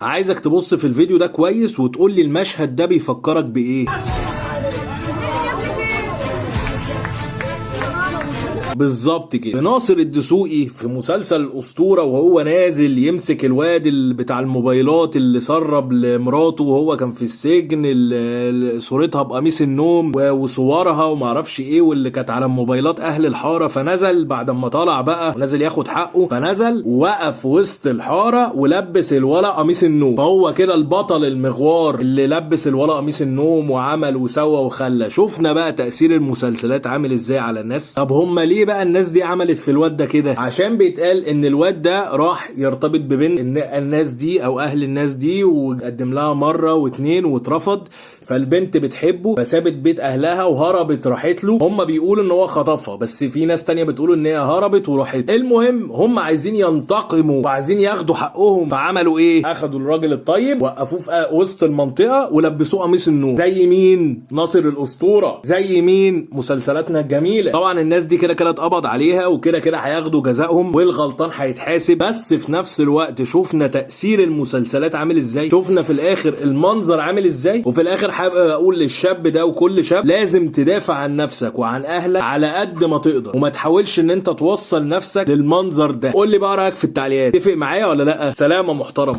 عايزك تبص في الفيديو ده كويس وتقول لي المشهد ده بيفكرك بايه. بالظبط كده، ناصر الدسوقي في مسلسل الأسطورة وهو نازل يمسك الواد اللي بتاع الموبايلات اللي سرب لمراته وهو كان في السجن، اللي صورتها بقميص النوم وصورها ومعرفش ايه، واللي كانت على موبايلات اهل الحارة. فنزل بعد ما طلع بقى ونزل ياخد حقه، فنزل ووقف وسط الحارة ولبس الولا قميص النوم. فهو كده البطل المغوار اللي لبس الولا قميص النوم وعمل وسوى وخلى. شفنا بقى تأثير المسلسلات عامل ازاي على الناس. طب هم ليه بقى الناس دي عملت في الواد ده كده؟ عشان بيتقال ان الواد ده راح يرتبط ببنت الناس دي او اهل الناس دي، وقدم لها مرة واتنين واترفض، فالبنت بتحبه فسابت بيت اهلها وهربت راحت له. هم بيقولوا ان هو خطفها، بس في ناس تانية بتقول ان هي هربت وراحت. المهم هم عايزين ينتقموا وعايزين ياخدوا حقهم، فعملوا ايه؟ اخدوا الراجل الطيب وقفوه في وسط المنطقة ولبسوه قميص النوم. زي مين؟ ناصر الاسطوره. زي مين؟ مسلسلاتنا الجميلة. طبعا الناس دي كده كده اتقبض عليها وكده كده هياخدوا جزائهم والغلطان هيتحاسب. بس في نفس الوقت شفنا تأثير المسلسلات عامل ازاي، شفنا في الاخر المنظر عامل ازاي. وفي الاخر حابب اقول للشاب ده وكل شاب، لازم تدافع عن نفسك وعن اهلك على قد ما تقدر، وما تحاولش ان انت توصل نفسك للمنظر ده. قول لي بقى رايك في التعليقات، اتفق معايا ولا لا؟ سلامة محترم.